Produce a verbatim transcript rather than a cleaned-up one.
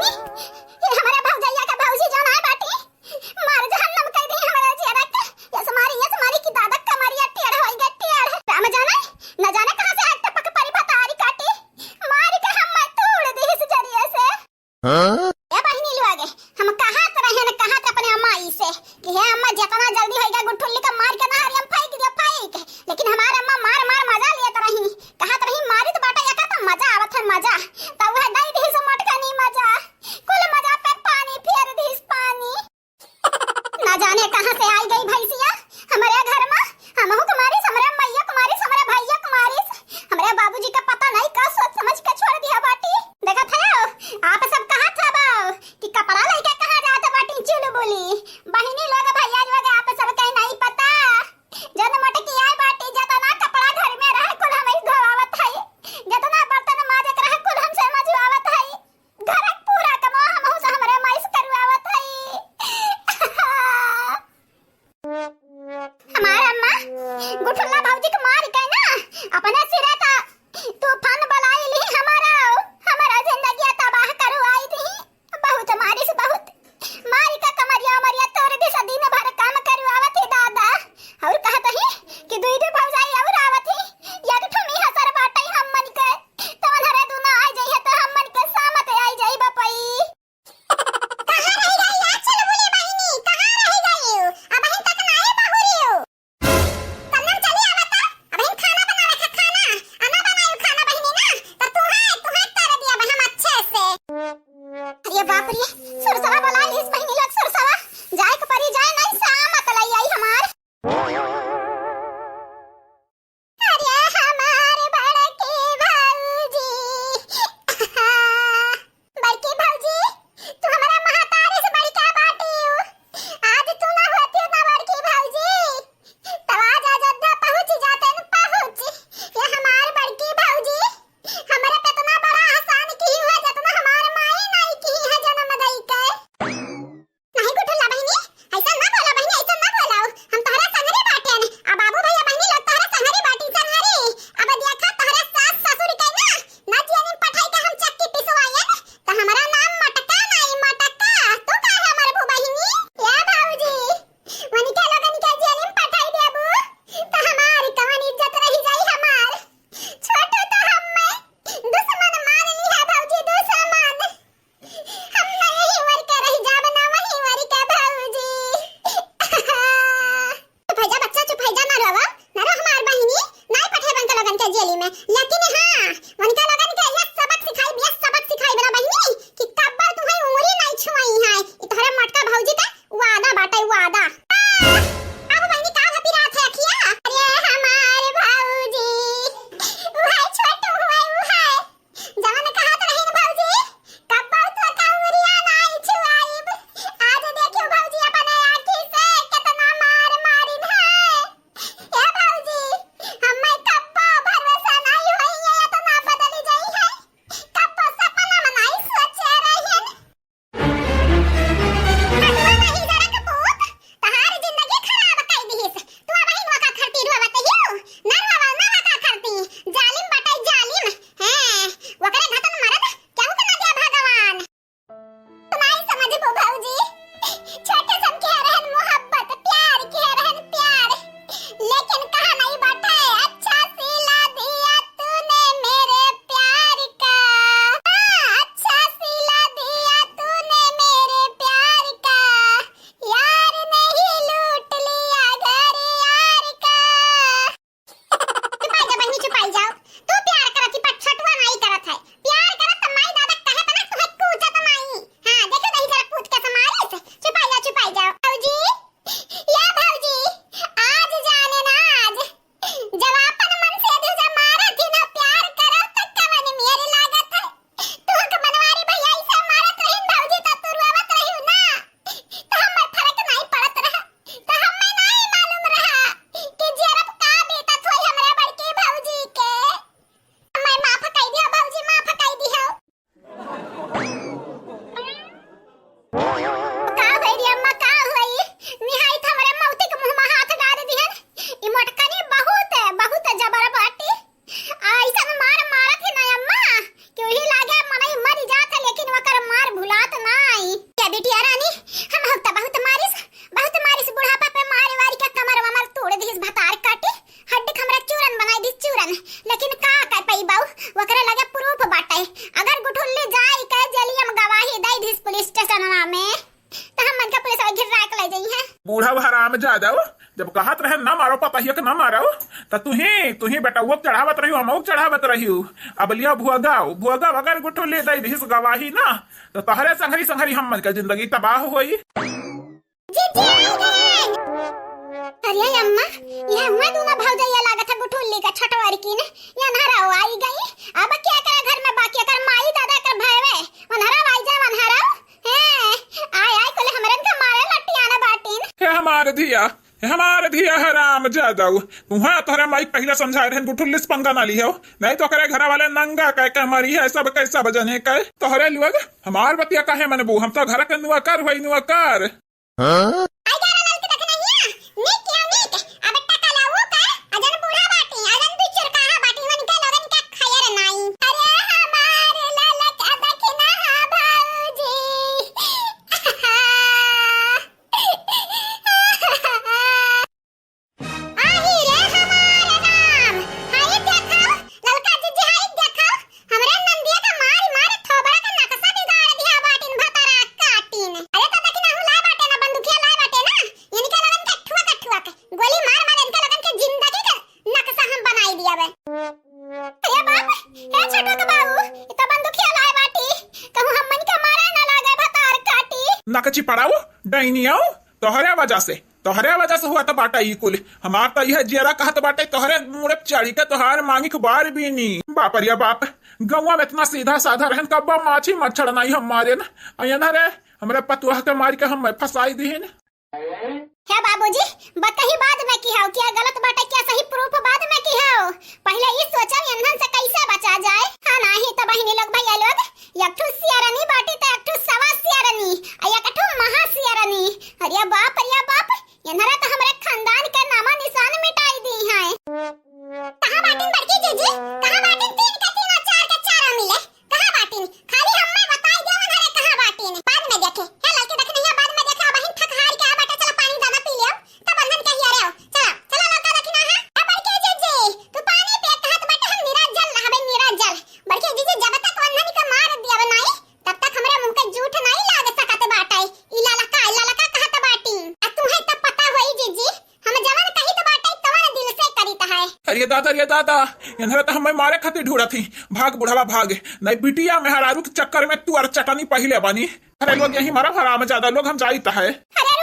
ये हमारे भौजैया के भौजी जौन आए बाटी, मार जहन्नम कर दी हमारे जियरा के। यस मारी, यस मारी कि दादा कमरिया टेढ़ होई गए, टेढ़। राम जाने, न जाने कहाँ से आके टपक परी भतारी काटी। मार के हम मैं तोड़ दी इस जरिए से। हाँ? ए बहिनी लोग, हम कहत रहे न कहत अपने अम्मा ई से कि हे अम्मा, जितना जल्दी होइगा गुठुल्ली का मार के नहरिया में फेंक दियो, फेंक। लेकिन हमार अम्मा मार मार मजा लेत रही, कहत रही मारित बाटा एका त मजा आवत है, मजा। त वह दई दिहिस मोटकनी मजा, कुल मजा पे पानी फेर दिहिस पानी। ना जाने कहाँ से आई गई भैंसिया हमरे घर में। हमहू के मारिस, हमरे मैया के मारिस, हमरे भैया के मारिस, हमरे बाबूजी का पता नहीं का सोच समझ के छोड़ दिया बाटी। देखत है आप सब कहत हवा कि कपड़ा लइके कहाँ जात बाटी चुलबुली। बहिनी लोग, भैया लोग, आप सब कहीं नहीं पता, जन मोटकी आई बाटी, जतना कपड़ा घर में रहे कुल हम ही धोवावत हई, जतना बर्तन माजे के रहे कुल हमसे मजवावत हई। घर पूरा कमवा हमहू से हमरे माई से करवावत हई। हमार अम्मा गुठुल्ला भौजी के मार के ना अपने सिरे त तूफान बुलाई ली, हमारा, हमारा जिंदगी तबाह करवाई दी। बहुत मारिस, बहुत मारी का कमरिया उमरिया तोड़ दिस, दिन भर काम करवावत ही दादा। और कहत ही कि दुई दो भौजाई और आवत ही, एक ठो मिहसर बाटई हमन के, तवन हरे दुना आई जइहे त हमन के सामत आई जाई बपई। कहाँ रह गई यार चुलबुली बहिनी, कहाँ रह गई? अबहिन तक नाहीं बहुरी हो। कन्नम चली आवता, अबहिन खाना बनावे खा, खाना, अना बनाई खाना बहिनी ना, त तुहार, तुहार कर दिया बहन अच्छे से। अरे बाप रे, सुरसवा बुला लीस बहिनी लोग, सुरसवा। जाए के परी, जाए नहीं, सामत लई आई हमार। अरे हमार बड़की भौजी, बड़की भौजी, तू हमारा महतारी से बड़का बाटी हो। आज तू ना होती ना बड़की भौजी, तब आज अयोध्या पहुँच जाते न पहुँच। ये हमार बड़की भौजी, हमरे पे इतना बड़ा एहसान की हुआ जितना हमार माई नहीं की है जन्म दई। हम जादव, जब कहत रहे ना मारो पतहिया के ना मारो, त तुही, तुही बेटउआ के चढ़ावत रहियो, हमहू के चढ़ावत रहियो। अब लिया भुअगाव, भुअगाव अगर गुठुल्ली दइ दिहिस गवाही ना, त तोहरे संघरी संघरी हमन के जिंदगी तबाह होई। जीजी आई गए। अरे अम्मा, यह हुआ दूना भौजैया लागत है गुठुल्ली का छटवार की न, ये अन्हरा आई गई। अब क्या करे घर में बाकी अकर माई दादा कर भयवे, अन्हरा आई जाए अन्हरा। हैं, आय, आय, कुल हमरन का मारे लट्टियाना बाटिन। हे हमार धिया, हे हमार धिया, हे राम जादव, तुहा तोहरे माई पहिले समझाए रहन, गुठुल्ली से पंगा ना लिहो, नहीं तो ओकरे घर वाले नंगा कह के मरी है, सब कह, सब जने कह। तोहरे लोग हमार बतिया काहे मनबू, हम तो घर के नुआ कर होई, नुआ कर। हाँ? आई गाना लाल के देख नहीं है, नीक है, नीक। अब टका लाऊ का, अजन बूढ़ा बाटी, अजन दू चुरका बाटी, उनके लोगन का खैर नाई। अरे हमार ललका दखिना भौजी। आही रे हमार राम, हाय देखो, ललका जीजी हाय देखो, हमरे नंदिया का मारी मारी थोबड़ा का नक्शा बिगाड़ दिया बाटिन भतारा काटिन। अरे तो देखी ना, हूँ लाए बाटे ना, बंदूकिया लाए बाटे ना, इनके लगन के ठुआ के ठुआ के गोली मार मार इनके लगन के जिंदगी के नक्शा हम बनाई दिया बे। अरे बाप, हे छोटू के बाबू, इ तो बंदूकिया लाए बाटी, कहूँ हमन के मारे ना लागे भतार काटी। नकची पड़ाऊ, डैनियाऊ, तोहरे वजह से, तोहरे वजह से हुआ त बाटा ई कुल। हमार त यह जियरा कहत बाटे, तोहरे मुड़े चढ़ी के तोहार मांगी के बार बीनी। बाप रे बाप, गौवा में इतना सीधा साधा रहन, कब्बा माछी मच्छर नाई हम मारे न। अयना रे, हमरे पतुआ के मार के हम फंसाई दीहिन। हे बाबूजी, बकही बाद में की हाउ, क्या गलत बाटे, क्या सही proof बाद में की हाउ। पहिले ई सोचा, एन्हन से कैसे बचा जाए। हाँ, नाही त बहिनी लोग, भैया लोग, एक ठो सियारनी बाटी त एक ठो सवा सियारनी, आ एक ठो महा सियारनी। अरे बाप, अरे बाप, एन्हरा त हमरे खानदान के नामो निशान मिटाई दी हैं। कहाँ बाटिन बड़की जीजी? कहाँ बाटिन? तीन के तीन और चार के चार मिले। कहाँ बाटिन? खाली हम्मे बताई दे, एन्हरे कहाँ बाटिन? बाद में देखे। हे लड़के देख नहीं है, बाद में देखे, बहिन थक हार के आ बाटे, चला पानी ज्यादा पी लियो। तब बंधन के हियरे आओ। चला, चला लड़का देखी ना है। ए बड़की जीजी, तू पानी पिए कहत बाटे, हम नीरा जल रहबे, नीरा जल। बड़की जीजी, जब तक बंधन के मार दिया बनाई, तब तक हमरे मुंह के जूठ नहीं लाग सकत बाटे। ई ललका, ई ललका कहत बाटी। आ तुहे तब पता होई जीजी, हम जवन कहित बाटे तवन दिल से करित है। अरे दादा, अरे दादा, एन्हरा त हमें मारे खातिर ढूंढत ही। भाग बुढ़वा भाग, नहीं बिटिया मेहरारू के चक्कर में तू और चटनी पहिले बनी। अरे लोग यही मरा हराम ज्यादा लोग, हम जाइत है। अरे